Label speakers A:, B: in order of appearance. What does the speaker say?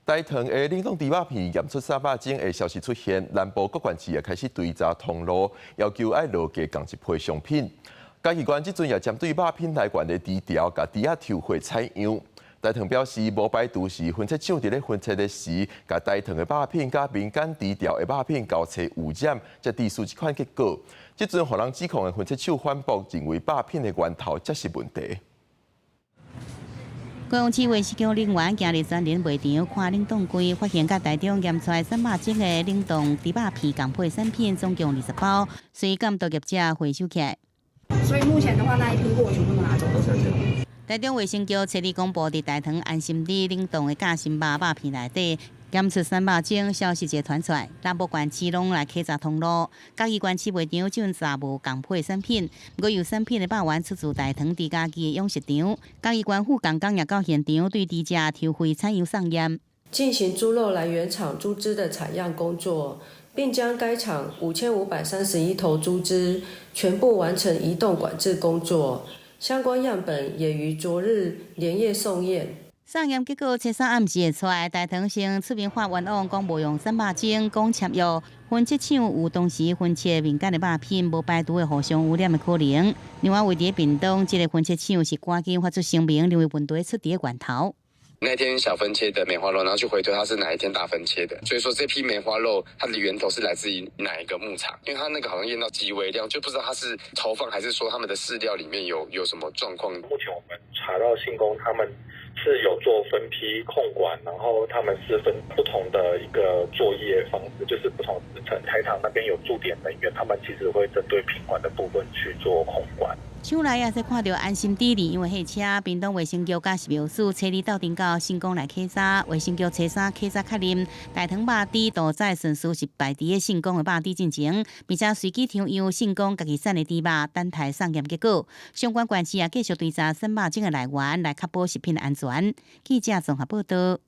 A: 大同的冷凍豬肉片驗出散肉精的消息出現，南部各縣市也開始追查通路，要求愛落架仝一批商品。嘉義縣這陣也針對肉品來源的豬條，共豬仔抽血採樣。大同表示，無排除是分切廠佇咧分切的時，共大同的肉品佮民間豬條的肉品交錯污染，才致使這款結果。這陣予人指控的分切廠反駁，認為肉品的源頭才是問題。
B: 高雄市衛生局人員今日專人賣場看冷凍櫃，發現佮台中驗出來散肉精的冷凍豬肉片仝批產品，總共20包，隨監督業者回收起來。
C: 所以目前的話，那一批貨全部都拿走了。
B: 台中衛生局初二公布，佇大同安心里冷凍的夾心肉肉片內底檢出散肉精，消息一傳出來，南部縣市攏來稽查通路，嘉義縣市賣場這陣查無仝批產品，毋過有產品的肉源出自大同豬家己的養殖場，嘉義縣府仝工也到現場對豬隻抽血採樣送驗，
D: 進行豬肉來源廠豬隻的採樣工作，並將該廠5531頭豬隻全部完成移動管制工作。相關樣本也於昨日連夜送驗。
B: 送驗結果初三暗時會出來，大同先出面發冤枉，講無用散肉精，講簽約分切廠有同時分切民間的肉品，無排除會互相污染的可能。另外，位佇屏東這個分切廠是趕緊發出聲明，認為問題出佇源頭。
E: 那天小分切的梅花鹿，然後去回推它是哪一天大分切的，所以說這批梅花鹿它的源頭是來自於哪一個牧場？因為它那個好像驗到極微量，就不知道它是投放還是說他們的飼料裡面有什麼狀況。
F: 目前我們查到信工他們是有做分批控管，然後他們是分不同的一個作業方式，就是不同時程。台糖那邊有駐點人員，他們其實會針對品管的部分去做控管。
B: 廠內也是看著安心豬飼養的貨車，屏東衛生局佮食藥署初二鬥陣到信工來稽查，衛生局初三稽查確認，大同肉豬屠宰順序是排佇咧信工的肉豬進前，並且隨機抽樣信工家己產的豬肉，等待送驗結果。相關縣市也繼續追查散肉精的來源，來確保食品安全。記者綜合報道。